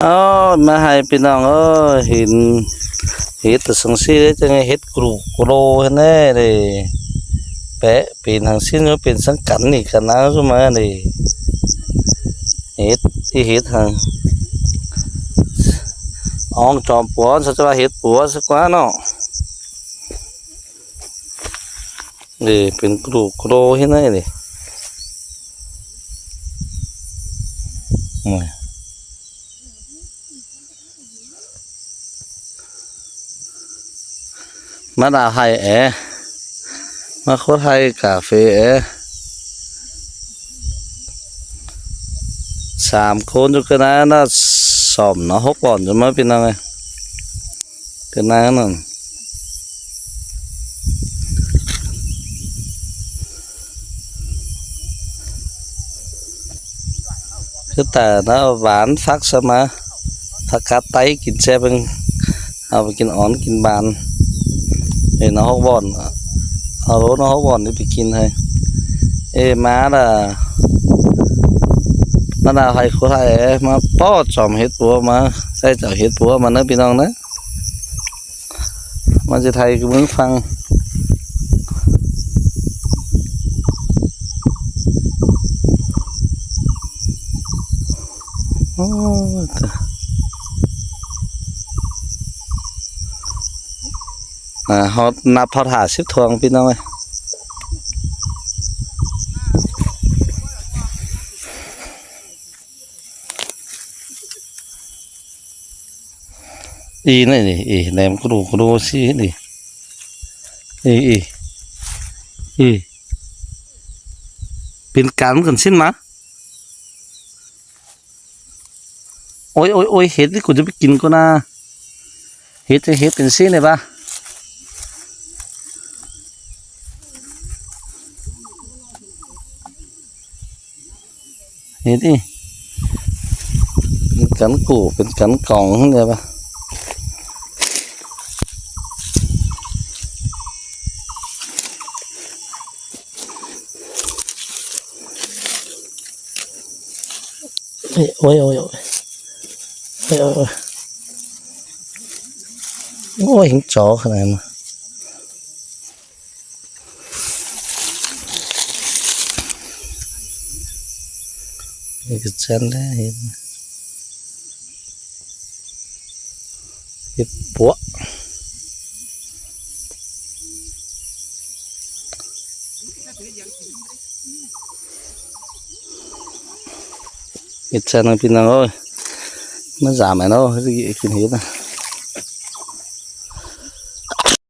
ອ້າວ ມາໃຫ້ພີ່ນ້ອງເອີຍ ເຫັນເຫັດແຕ່ສັງຊີ້ເດ້ ຈັ່ງເຫັດກຣູກໂກໂລຫັ້ນແນ່ເດ້ ແປະເປັນຫາງຊີ້ ເປັນສັງກັນນີ້ ຂະໜາດຊຸມມານີ້ ເຫັດ ອີເຫັດຫັ້ນ ອອງຈອມປວນ ສະຈະວ່າເຫັດປວນສະກວ່າເນາະ ນີ້ເປັນກຣູກໂກໂລເຮັດໄດ້ນີ້ ໂອ້ຍ ມາດາວໄຮ່ແອ ມາໂຄໄຮ່ກາເຟແອ ສາມຄົນຢູ່ກັນນະ ສອມເນາະ ຫົກບ່ອນຢູ່ມາ ພີ່ນ້ອງເອີຍ ກັນນະນັ້ນ ຄືແຕ່ນະ ຫວານ ຜັກສະມາ ຜັກກາດໄຕ ກິນແຊບເບິ່ງ ເອົາໄປກິນອ່ອນກິນບານ ເຫັນເອົາຫົກບ່ອນ ເອົາໂລນເອົາຫົກບ່ອນນີ້ໄປກິນໃຫ້ ເອີ ມາລະ ມາລະ ໃຫ້ໂຄໄທ ມາປ້ອຈອມເຫັດປົວມາ ໃກ້ຈະເອົາເຫັດປົວມາເດີພີ່ນ້ອງເດີ. ມັນຊິໄທຄືເມືອງຝັ່ງ ໂອ້ຍ ຕາຍ ອ່າ ຮອດ ນັບຮອດຫ້າສິບຖ້ວງ ພີ່ນ້ອງເອີຍ. ອີ່ນີ້ ນີ້ ອີ່ ແນມກະດູກະດູຊີ້ນີ້ ອີ່ ອີ່ ອີ່ ເປັນການກັນສິ້ນມາ ໂອ້ຍ ໂອ້ຍ ໂອ້ຍ ເຫັດນີ້ ກູຈະໄປກິນກ່ອນນາ. ເຮັດ ເຮັດເປັນຊີ້ໄດ້ປະ ເຮັດນີ້ ເປັນກັນກູ້ ເປັນກັນກ່ອງຫັ້ນໄດ້ປະ. ໂອ້ຍ ໂອ້ຍ ໂອ້ຍ ໂອ້ຍ ໂອ້ຍ ໂອ້ຍ ຍັງຈໍຂະໜາດນັ້ນ ນີ້ກະຊັ້ນແຫຼະ ເຫັນ. ເຫັດປົວ ເຮັດຊັ້ນນະພີ່ນ້ອງເອີຍ ມາຢາມແມ່ເນາະ ກິນເຫັດນະ.